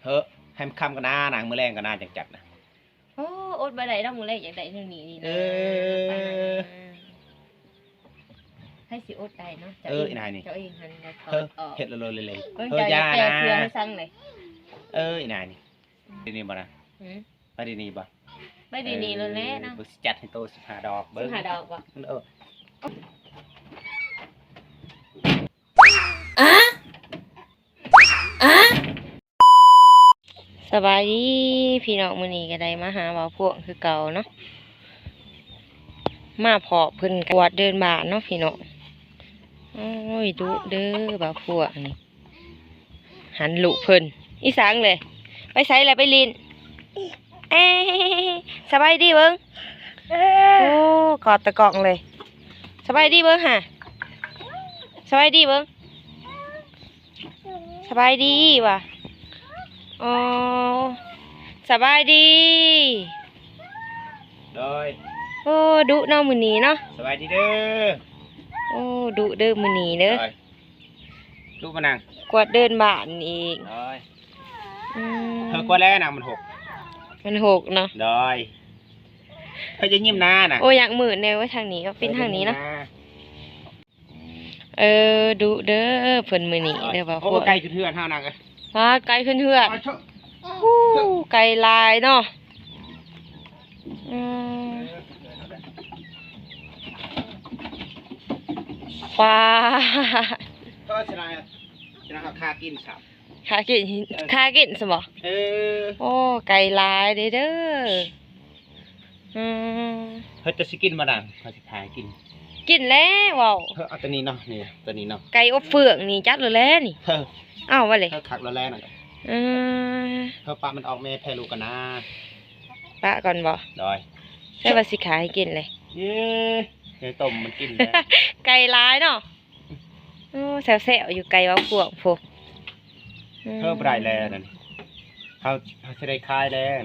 ເອີ ໃຫ້ມັນຄ່ຳກ່ອນນານາງ ມື້ແລງກ່ອນນາຈັ່ງຈັດນະ. ໂອ້ ອົດບໍ່ໄດ້ດອກ ມື້ແລງຢາກໄດ້ແນວນີ້ນີ້ນະ. ເອີ ໄປນະ ໃຜຊິອົດໄດ້ເນາະ. ເອີ ອີ່ນາຍນີ້ ເຈົ້າເອງຫັ້ນແຫຼະ ເອີ ຖອດອອກ ເຮັດເລີຍໆ. ເບິ່ງ ເອີ ຢ່ານະ ເຈົ້າແປເສື້ອໃຫ້ສັງເລີຍ. ເອີ ອີ່ນາຍນີ້ ອືມ ໄປດີນີ້ບໍ່ນະ? ຫືມ? ໄປດີນີ້ໂລດແຫຼະເນາະ. ເອີ ເບິ່ງຊິຈັດໃຫ້ໂຕສິບຫ້າດອກ ເບິ່ງ ສິບຫ້າດອກບໍ່? ເອີ ອາ ອາ ສະບາຍດີພີ່ນ້ອງ ມື້ນີ້ກໍໄດ້ມາຫາບ່າວພວງຄືເກົ່າເນາະ ມາພໍ້ເພິ່ນກວາດເດີ່ນບ້ານເນາະພີ່ນ້ອງ. ໂອ້ຍ ດຸເດີບ່າວພວງນີ້. ຫັນລູກເພິ່ນ ອີສັງເລີຍ ໄປໃສລະ ໄປຫຼິ້ນ. ເອ ສະບາຍດີເບິ່ງ ໂອ້ ກອດຕາກ້ອງເລີຍ. ສະບາຍດີເບິ່ງຫາ ສະບາຍດີເບິ່ງ ສະບາຍດີວ່າ. ໂອ້ ສະບາຍດີ. ໂດຍ ໂອ້ ດຸເນາະມື້ນີ້ເນາະ. ສະບາຍດີເດີ. ໂອ້ ດຸເດີມື້ນີ້ເດີ. ໂດຍ ລຸກມານັ່ງ ກວາດເດີ່ນບ້ານອີກ. ໂດຍ ອືມ ເພິ່ນກວາດແລ້ວນາງ ມັນຫົກ ມັນຫົກເນາະ. ໂດຍ ເພິ່ນຈະຍິ້ມນານະ. ໂອ້ ຢາກມືດແດ່ເວີຍ ທາງນີ້ ເອົາປິ່ນທາງນີ້ເນາະ. ເອີ ດຸເດີເພິ່ນມື້ນີ້ເດີ. ໂອ້ ບໍ່ພວກ ໄກຂຶ້ນເຮືອນເຮົານາງເອີຍ. ປາດ ໄກຂຶ້ນເຮືອນ. ໂອ້ ໄກຫຼາຍເນາະ. ອືມ ປາດ ເອີ ຊະນະ ຊະນະ ເຮົາຄາກິນຊ້ຳ ຄາກິນ ເອີ ຄາກິນຊັ້ນບໍ່? ເອີ ໂອ້ ໄກຫຼາຍເດີ ເດີ. ອືມ ເຮີ້ຍ ເຈົ້າຊິກິນບໍ່ນາງ? ຂ້ອຍຊິພາກິນ. ກິນແລ້ວເວົ້າ. ເຮີ້ຍ ເອົາຕົວນີ້ເນາະ ນີ້ຕົວນີ້ເນາະ ໄກ່ອົບເຟືອງນີ້ ຈັດໂລດແຫຼະນີ້. ເຮີ້ຍ ເອົາວ່າເລີຍ ເຮີ້ຍ ຄັກໂລດແຫຼະນະ. ເອີ ເຮີ້ຍ ປະມັນອອກແມ່ແຜ່ລູກກ່ອນນາ. ປະກ່ອນບໍ່? ໂດຍ ໃສ່ວ່າຊິຂາຍໃຫ້ກິນເລີຍ. ເອີ ໃຫ້ຕົ້ມມັນກິນແຫຼະ ໄກ່ຫຼາຍເນາະ. ໂອ້ ແຊວໆ ຢູ່ໄກວ່າພວກພຸ້ນ. ອືມ ເຮີ້ຍ ບໍ່ໄດ້ແລ້ວນັ້ນ ເຮົາ ເຮົາຊິໄດ້ຂາຍແລ້ວ.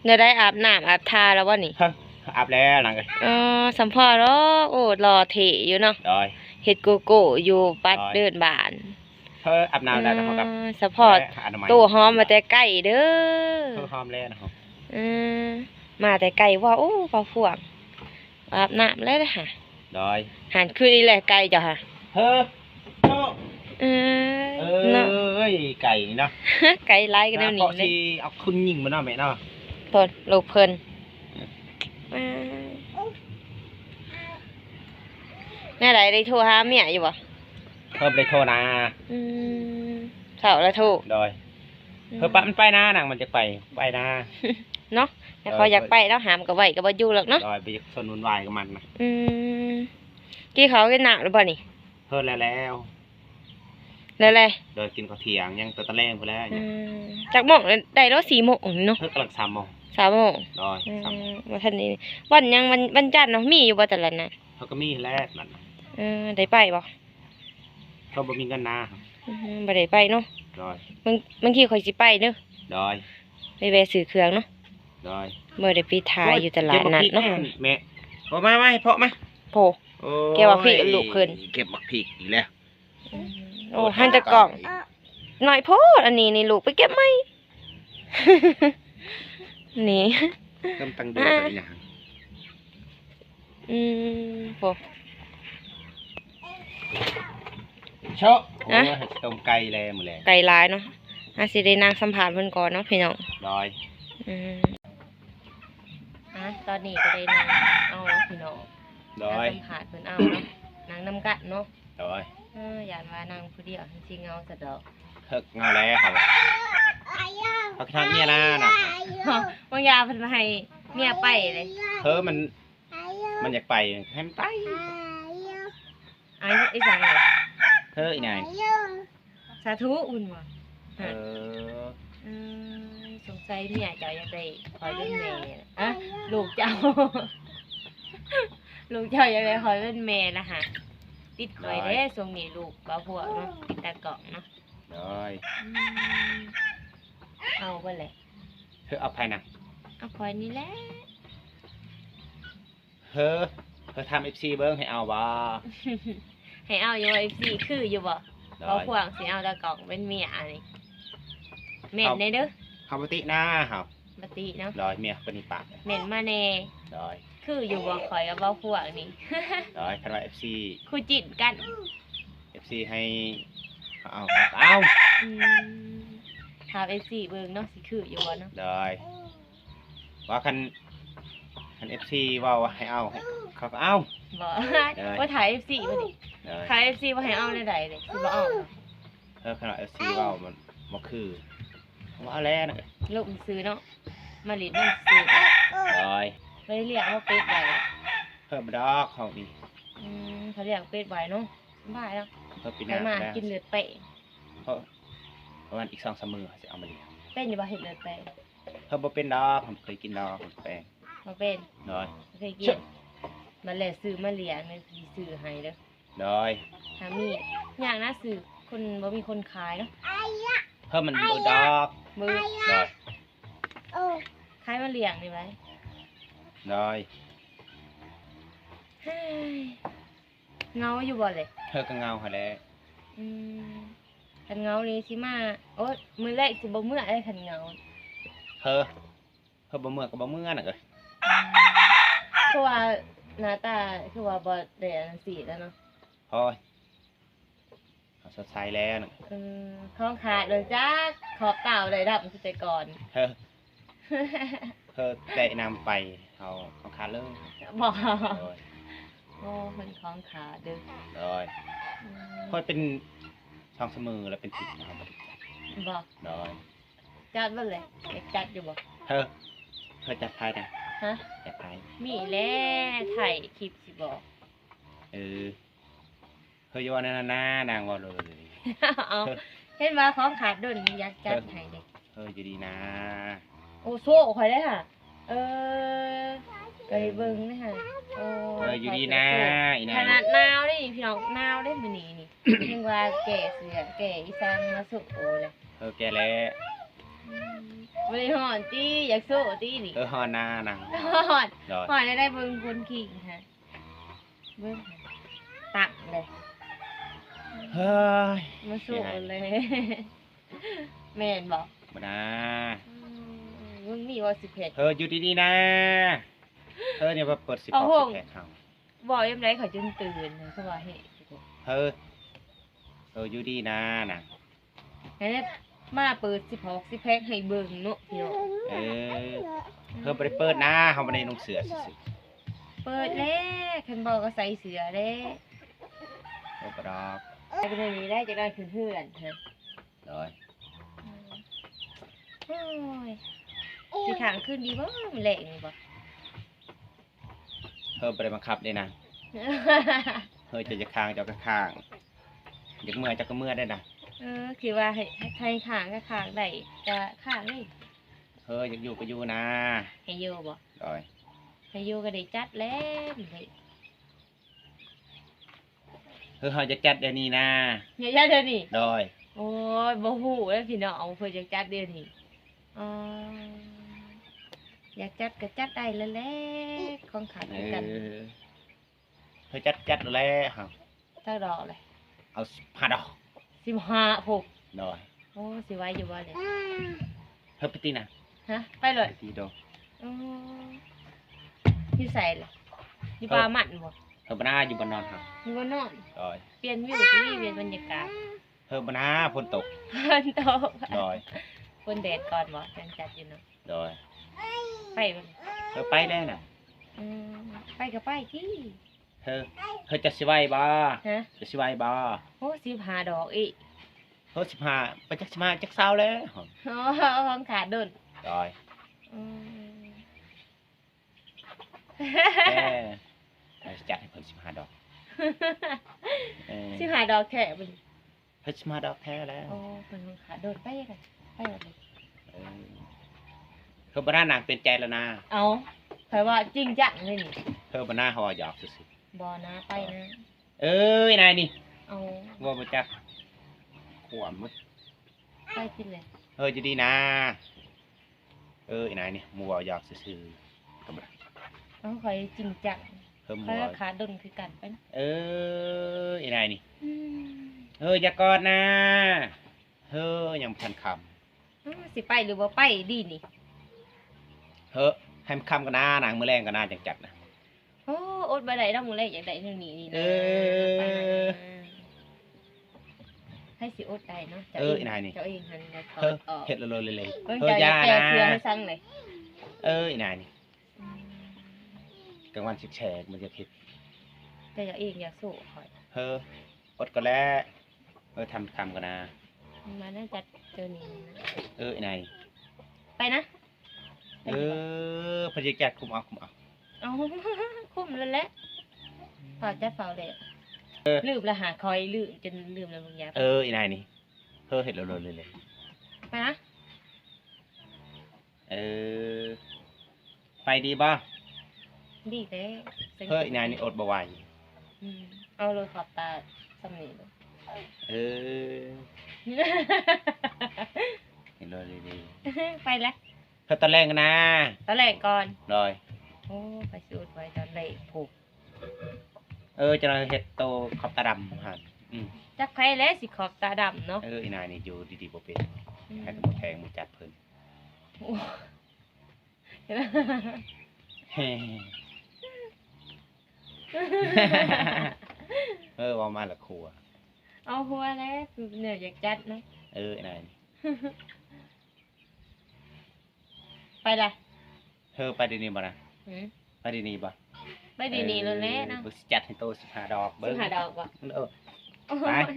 ແນວໃດ ອາບນ້ຳອາບທ່າແລ້ວບໍ່ນີ້? ເຮີ້ຍ ອາບແລ້ວນາງເອີຍ. ອໍ ສຳພໍເນາະ. ໂອ້ ຫຼໍ່ເທ່ຢູ່ເນາະ. ໂດຍ ເຮັດໂກໂກ້ຢູ່ ປັດ ໂດຍ ເດີ່ນບ້ານ. ເຮີ້ຍ ອາບນ້ຳແລ້ວ ເອີ ເຮົາກໍ ສະເພາະ ແລະ ອະນາໄມ ໂຕຫອມມາແຕ່ໄກເດີ. ເຮີ້ຍ ຫອມແລ້ວນະ. ເອີ ມາແຕ່ໄກວ່າ. ໂອ້ ບ່າວພວງ ອາບນ້ຳແລ້ວເດ້ຫະ. ໂດຍ ຫັ້ນຄືນີ້ແຫຼະ ໄກ່ເຈົ້າຫະ. ເຮີ້ຍ ເອີ ເອີຍ ເນາະ ໄກ່ນີ້ເນາະ ໄກ່ຫຼາຍກໍແນວນີ້ເລີຍ. ເອົາຄຸນຍິງມາເນາະແມ່ເນາະ. ໂພດ ລູກເພິ່ນ ແນວໃດ ໄດ້ໂທຫາເມຍຢູ່ບໍ່? ເພິ່ນບໍ່ໄດ້ໂທນາ. ອືມ ເຊົ້າລະໂທ. ໂດຍ ອືມ ເພິ່ນປະມັນໄປນານາງ ມັນຈະໄປ ໄປນາ. ເນາະ ແຕ່ ເອີ ເຂົາຢາກໄປເນາະ ຫ້າມກໍໄວ້ກໍບໍ່ຢູ່ດອກເນາະ. ໂດຍ ບໍ່ຢາກຊົນວຸ່ນວາຍກັບມັນນະ. ອືມ ກິນເຂົ້າກິນນ້ຳແລ້ວບໍ່ນີ້? ເຮີ້ຍ ແລ້ວ ແລ້ວ ແລ້ວແຫຼະ. ໂດຍ ກິນເຂົ້າທ່ຽງ ຍັງແຕ່ຕອນແລງພຸ້ນແຫຼະ. ອືມ ຈັກໂມງ? ໄດ້ແລ້ວ ສີ່ໂມງນີ້ເນາະ. ເຮີ້ຍ ກຳລັງສາມໂມງ. ສາມໂມງ. ໂດຍ ອືມ ສາມໂມງ ບໍ່ທັນໄດ້ ວັນຫຍັງ ວັນ ວັນຈັນເນາະ ມີຢູ່ບໍ່ຕະຫຼາດນະ? ເຮົາກໍມີແຫຼະ ນັ້ນ. ເອີ ໄດ້ໄປບໍ່? ເຮົາບໍ່ມີເງິນນາ. ອືມ ບໍ່ໄດ້ໄປເນາະ. ໂດຍ ບາງ ບາງທີຂ້ອຍຊິໄປເດີ. ໂດຍ ໄປແວ່ຊື້ເຄື່ອງເນາະ. ໂດຍ ບໍ່ໄດ້ໄປຖ່າຍຢູ່ຕະຫຼາດນັດເນາະ. ແມ່ ເອົາມາ ມາໃຫ້ເພາະມາ. ໂພ ໂອ້ຍ ແກວ່າພິກລູກເພິ່ນ ເກັບໝາກພິກອີກແລ້ວ. ອືມ ໂອ້ ໂອ້ ຫັ້ນຕາກ້ອງ ນ້ອຍໂພດ. ອັນນີ້ນີ້ລູກໄປເກັບໃໝ່ ນີ້ ເລີ່ມຕັ້ງເດືອນ ອ່າ ເປັນຫຍັງ. ອືມ ໂພ ໂຊະ ອະ ໂອ້ຍ ຕົ້ມໄກ່ແລ້ວມື້ແລງ ໄກ່ຫຼາຍເນາະ. ຫາຊິໄດ້ນັ່ງສຳພາດເພິ່ນກ່ອນເນາະພີ່ນ້ອງ. ໂດຍ ອືມ ອ່ະ ຕອນນີ້ກໍໄດ້ນັ່ງເອົາເນາະພີ່ນ້ອງ. ໂດຍ ສຳພາດເພິ່ນເອົາເນາະ ນັ່ງນຳກັນເນາະ. ໂດຍ ເອີ ຢ້ານວ່ານັ່ງຜູ້ດຽວມັນຊິເຫງົາຊະດອກ. ເຮີ້ຍ ເຫງົາແລ້ວ ເຮົາ ເຮົາຄິດຮອດເມຍນານະ. ບາງຢ່າງເພິ່ນໃຫ້ເມຍໄປເດ້. ເຮີ້ຍ ມັນ ມັນຢາກໄປ ໃຫ້ມັນໄປ. ອາຍຸອີ່ຫຍັງເລີຍ ເຮີ້ຍ ອີ່ນາຍ ສາທຸພຸ້ນວ່າ. ເອີ ເອີ ສົງໄສເມຍເຈົ້າຢາກໄດ້ຂ້ອຍເປັນແມ່. ອະ ລູກເຈົ້າ ລູກເຈົ້າຢາກໄດ້ຂ້ອຍເປັນແມ່ລະຫະ. ຕິດຂ້ອຍເດ້ ໂດຍ ຊ່ວງນີ້ລູກບໍ່ພວກເນາະ ຕິດຕາກ້ອງເນາະ. ໂດຍ ອືມ ເອົາບໍ່ແຫຼະ. ເຮີ້ຍ ເອົາໃຜນະ? ເອົາຂ້ອຍນີ້ແຫຼະ. ເຮີ້ຍ ເຮີ້ຍ ຖາມເອັຟຊີເບິ່ງ ໃຫ້ເອົາບໍ່? ໃຫ້ເອົາຢູ່ບໍ່ ເອັຟຊີ ຄືຢູ່ບໍ່? ໂດຍ ເວົ້າພວງຊິເອົາຕາກ້ອງເປັນເມຍນີ້ ແມ່ນແດ່ເດີ. ເຂົາບໍ່ຕິນາເຮົາ ບໍ່ຕິເນາະ ໂດຍ ເມຍເພິ່ນນີ້ປາກ ແມ່ນມາແດ່ ໂດຍ ຄືຢູ່ບໍ່ ຂ້ອຍກັບເວົ້າພວກນີ້ ໂດຍ ຄັນວ່າເອັຟຊີ ຄູ່ຈິ້ນກັນ ເອັຟຊີໃຫ້ເຮົາເອົາ ເຮົາກໍເອົາ ອືມ ຖາມເອັຟຊີເບິ່ງເນາະ ຊິຄືຢູ່ບໍ່ເນາະ ໂດຍ ວ່າຄັນ ຄັນເອັຟຊີເວົ້າວ່າໃຫ້ເອົາ ເຂົາກໍເອົາ ບໍ່ ໂດຍ ວ່າຖ້າເອັຟຊີບໍ່ນີ້ ໂດຍ ຖ້າເອັຟຊີວ່າໃຫ້ເອົາແນວໃດເດ້ ຊິບໍ່ເອົາ ເອີ ຄັນວ່າເອັຟຊີເວົ້າມັນບໍ່ຄື ເອົາແລ້ວນະ ລົມຊື່ເນາະ ມາຫຼິ້ນນຳຊື່ ໂດຍ ບໍ່ໄດ້ລ້ຽງບໍ່ເປັດໄວ້ ເພິ່ນບໍ່ດອກເຮົານີ້ ອືມ ເຂົາລ້ຽງເປັດໄວ້ເນາະ ສະບາຍແລ້ວ ເພິ່ນປີໜ້າ ໄປມາກິນເລືອດແປງ ເພາະ ປະມານອີກສອງສາມມື້ເຮົາຊິເອົາມາລ້ຽງ ເປັນຢູ່ບໍ່ເຮັດເລືອດແປງ ເພິ່ນບໍ່ເປັນດອກ ເພິ່ນບໍ່ເຄີຍກິນດອກເລືອດແປງ ບໍ່ເປັນ ໂດຍ ບໍ່ເຄີຍກິນ ບັດແລ້ວຊື້ມາລ້ຽງ ຊິຊື້ໃຫ້ເດີ ໂດຍ ຖ້າມີ ຍາກນະຊື້ ຄົນ ບໍ່ມີຄົນຂາຍເນາະ ເພິ່ນມັນບໍ່ດອກ ບໍ່ ໂດຍ ຂາຍມາລ້ຽງນີ້ໄວ້ ໂດຍ ເຮີ້ຍ ເຫງົາຢູ່ບໍ່ເລີຍ ເພິ່ນກໍເຫງົາຫັ້ນແຫຼະ ອືມ ຄັນເຫງົານີ້ຊິມາ ໂອ້ຍ ມື້ແລກຊິບໍ່ເມືອເດ້ ຄັນເຫງົາ ເຮີ້ຍ ເພິ່ນບໍ່ເມືອກໍບໍ່ເມືອນະເອີຍ ອືມ ຄືວ່າໜ້າຕາຄືວ່າບໍ່ໄດ້ອັນນັ້ນສີດແລ້ວເນາະ ໂອ້ຍ ເຮົາສົດໃສແລ້ວນະ ເອີ ຂອງຂາດເດີຈັກ ຂອບຕາບໍ່ໄດ້ດຳຄືແຕ່ກ່ອນ ເຮີ້ຍ ເຮີ້ຍ ແຕະນຳໄປ ເຮົາຂອງຂາດເລີຍ ບໍ່ ໂດຍ ໂອ້ ເພິ່ນຂອງຂາດເດີ ໂດຍ ອືມ ຂ້ອຍເປັນສອງສາມມື້ແລ້ວ ເປັນທິດເຮົາບໍ່ໄດ້ຈັດ ບໍ່ ໂດຍ ຈັດເບິ່ງເລີຍ ຢາກຈັດຢູ່ບໍ່ ເຮີ້ຍ ເຮີ້ຍ ຈັດໃຜນະ ຮະ ຈັດໃຜ ມີແຫຼະ ຖ່າຍຄລິບຊິບອກ ເອີ ເຮີ້ຍ ຢ່າເວົ້າແນວນັ້ນນາ ນາງເວົ້າໂລດເລີຍ ເອົາ ເຫັນວ່າຂອງຂາດດົນ ຢາກຈັດໃຫ້ເດ້ ເຮີ້ຍ ຢູ່ດີນາ ໂອ້ ໂຊຂ້ອຍເດ້ຫະ ເອີ ກໍໄດ້ເບິ່ງເດ້ຫະ ໂອ້ ເຮີ້ຍ ຢູ່ດີນາ ອີ່ນາງ ຂະໜາດໜາວເດ້ນີ້ ພີ່ນ້ອງ ໜາວເດ້ມື້ນີ້ນີ້ ຍັງວ່າແກ້ເສື້ອແກ້ອີສັງມາໂຊໂອແຫຼະ ເຮີ້ຍ ແກ່ແລ້ວ ອືມ ບໍ່ໄດ້ຮ້ອນຕິ ຢາກໂຊຕິນີ້ ເຮີ້ຍ ຮ້ອນນານາງ ຮ້ອນ ໂດຍ ຮ້ອນໄດ້ ເບິ່ງຄົນຂີ້ຫະ ເບິ່ງ ຕັກເລີຍ ເຮີ້ຍ ມາໂຊເລີຍ ແມ່ນບໍ່ ບໍ່ນາ ອືມ ມຶງມີບໍ່ຊິແພັກ ເຮີ້ຍ ຢູ່ດີໆນາ ເຮີ້ຍ ນີ້ວ່າເປີດຊິບອກຊິແພັກເຮົາ ເວົ້າຍາມໃດເຂົາຈຶ່ງຕື່ນ ຄືວ່າເຮັດ ເຮີ້ຍ ເຮີ້ຍ ຢູ່ດີນານາ ໃຫ້ມາເປີດຊິບອກຊິແພັກໃຫ້ເບິ່ງເນາະ ພີ່ນ້ອງ ເອີ ເພິ່ນບໍ່ໄດ້ເປີດນາ ເຮົາບໍ່ໄດ້ນຸ່ງເສື້ອຊື່ໆ ເປີດແລ້ວ ຄັນບໍ່ກໍໃສ່ເສື້ອແລ້ວ ບໍ່ກະດອກ ໄປເປັນນີ້ໄດ້ ຈັກໜ້ອຍຂຶ້ນເຮືອນ ໂດຍ ໂອ້ຍ ຊິຄ້າງຄືນດີບໍ່ ມື້ແລກນີ້ບໍ່ ເຮີ້ຍ ບໍ່ໄດ້ບັງຄັບເດ້ນາ ເຮີ້ຍ ເຈົ້າຢາກຄ້າງເຈົ້າກໍຄ້າງ ຢາກເມືອເຈົ້າກໍເມືອໄດ້ນະ ເອີ ຄືວ່າໃຫ້ ໃຫ້ຄ້າງກໍຄ້າງໄດ້ ກໍຄ້າງເລີຍ ເຮີ້ຍ ຢາກຢູ່ກໍຢູ່ນາ ໃຫ້ຢູ່ບໍ່ ໂດຍ ໃຫ້ຢູ່ກໍໄດ້ຈັດແລ້ວ ເຮີ້ຍ ເຮົາຢາກຈັດດຽວນີ້ນາ ຢາກຈັດດຽວນີ້ ໂດຍ ໂອ້ຍ ບໍ່ຮູ້ເດ້ພີ່ນ້ອງ ເພິ່ນຢາກຈັດດຽວນີ້ ອໍ ຢາກຈັດກໍຈັດໄດ້ແລ້ວແຫຼະ ຂອງຂາດຄືກັນ ເອີ ເຮົາຈັດ ຈັດແລ້ວເຮົາ ຈັກດອກເລີຍ ເອົາສິບຫ້າດອກ ສິບຫ້າ ໂອ້ ໂດຍ ໂອ້ ຊິໄຫວຢູ່ບໍ່ນີ້ ເຮີ້ຍ ໄປຕິນະ ຮະ ໄປໂລດ ໄປຕິໂດ ອືມ ຢູ່ໃສລະ ຢູ່ປ່າມັນບໍ່ ເຮີ້ຍ ບໍ່ນາ ຢູ່ບ່ອນນອນເຮົາ ຢູ່ບ່ອນນອນ ໂດຍ ປ່ຽນວິວຕິ ປ່ຽນບັນຍາກາດ ເຮີ້ຍ ບໍ່ນາ ຝົນຕົກ ຝົນຕົກ ໂດຍ ຝົນແດດກ່ອນບໍ່ ຈັ່ງຈັດຢູ່ເນາະ ໂດຍ ໄປບໍ່ ເຮີ້ຍ ໄປແລ້ວນະ ອືມ ໄປກໍໄປຕິ ເຮີ້ຍ ເຮີ້ຍ ເຈົ້າຊິໄຫວບໍ່ ຮະ ເຈົ້າຊິໄຫວບໍ່ ໂອ້ ສິບຫ້າດອກອີກ ເຮີ້ຍ ສິບຫ້າ ໄປຈັກສິບຫ້າ ຈັກຊາວແລ້ວ ໂອ້ ຂອງຂາດດົນ ໂດຍ ອືມ ເອີ ເຮົາຊິຈັດໃຫ້ເພິ່ນສິບຫ້າດອກ ເອີ ສິບຫ້າດອກແທ້ບໍ່ນີ້ ເພິ່ນຊິມາດອກແທ້ແລ້ວ ໂອ້ ເພິ່ນຂາດໂດນ ໄປກັນ ໄປບັດນີ້ ເອີ ເຮີ້ຍ ບໍ່ນາ ນາງເປັນໃຈແລ້ວນາ ເອົ້າ ຂ້ອຍວ່າຈິງຈັງເລີຍນີ້ ເຮີ້ຍ ບໍ່ນາ ເຮົາເວົ້າຫຍອກຊື່ໆ ບໍ່ນາ ໄປນາ ເອີຍ ນາຍນີ້ ເອົ້າ ເວົ້າບໍ່ຈັກຄວາມເວີຍ ໄປກິນເລີຍ ເຮີ້ຍ ຢູ່ດີນາ ເອີຍ ນາຍນີ້ ໝູ່ເວົ້າຫຍອກຊື່ໆ ກໍບໍ່ໄດ້ ເອົ້າ ຂ້ອຍຈິງຈັງ ເຮີ້ຍ ໝູ່ ຂ້ອຍວ່າຂາດດົນຄືກັນໄປນະ ເອີຍ ນາຍນີ້ ອືມ ເຮີ້ຍ ຢ່າກອດນາ ເຮີ້ຍ ຍັງບໍ່ທັນຄ່ຳ ຊິໄປຫຼືບໍ່ໄປດີນີ້? ເຮີ້ ໃຫ້ມັນຄ່ຳກ່ອນນານາງ ມື້ແລງກ່ອນນາຈັ່ງຈັດນະ. ໂອ້ ອົດບໍ່ໄດ້ດອກ ມື້ແລງຢາກໄດ້ແນວນີ້ນີ້ນະ. ເອີ ໄປນະ ໃຜຊິອົດໄດ້ເນາະ. ເຈົ້າ ເອີ ເອງ ອີນາຍນີ້ ເຈົ້າເອງຫັ້ນແຫຼະຖອດອອກ ເຮັດໂລດໆເລີຍ. ເບິ່ງ ເອີ ເຈົ້າຢ່າ ຢ່າ ແປເສືອໃຫ້ສັງເລີຍ. ເອີ ອີນາຍນີ້ ອືມ ກາງວັນແສກໆມັນຈະເຮັດ ແຕ່ເຈົ້າເອງຢາກສູ້ຂ້ອຍ. ເຮີ້ ອົດກ່ອນແຫຼະ. ເອີ ທຳຄຳກ່ອນນາ ມານະ ຈັດໂຕນີ້ນະ. ເອີ ອີນາຍ ໄປນະ. ເອີ ເພິ່ນຊິຈັດຄຸມເອົາ ຄຸມເອົາ. ເອົາ ຄຸມແລ້ວແຫຼະ ຟ້າວຈັດຟ້າວແລ້ວ. ເອີ ລືມລະຫາ ຂ້ອຍລືມ ຈົນລືມແລ້ວບາງຢ່າງ. ເອີ ອີນາຍນີ້ ເຮີ້ ເຮັດໂລດໆເລີຍ. ໄປນະ. ເອີ ໄປດີບໍ່? ດີແທ້. ເຮີ້ຍ ອີນາຍນີ້ອົດບໍ່ໄຫວ. ອືມ ເອົາໂລດຂອບຕາສ່ຳນີ້ໂລດ. ເອີ ເຮັດໂລດດີໆ. ໄປລະ ເຮັດຕອນແລງນະ. ຕອນແລງກ່ອນ. ໂດຍ. ໂອ້ ໄປສູດໄວ້ຕອນແລງພຸ້ນ. ເອີ ຈັ່ງໃດເຮັດໂຕຂອບຕາດຳຫັ້ນ. ອືມ ຈັກໃຜແຫຼະຊິຂອບຕາດຳເນາະ. ເອີ ອີນາຍນີ້ຢູ່ດີໆບໍ່ເປັນ. ອືມ ໃຫ້ແຕ່ໝູແທງໝູຈັດເພິ່ນ. ໂອ້ ເອີ ເວົ້າມາລະຄົວ. ເອົາຫົວແຫຼະ ແນວຢາກຈັດນະ. ເອີ ອີນາຍ ໄປລະ. ເຮີ້ ໄປດຽວນີ້ບໍ່ນະ? ຫື ໄປດຽວນີ້ບໍ່? ໄປດຽວນີ້ໂລດແຫຼະນະ. ເອີ ຊິຈັດໃຫ້ໂຕສິບຫ້າດອກເບິ່ງ. ສິບຫ້າດອກບໍ່? ເອີ ໂອ້ຍ ໄປ.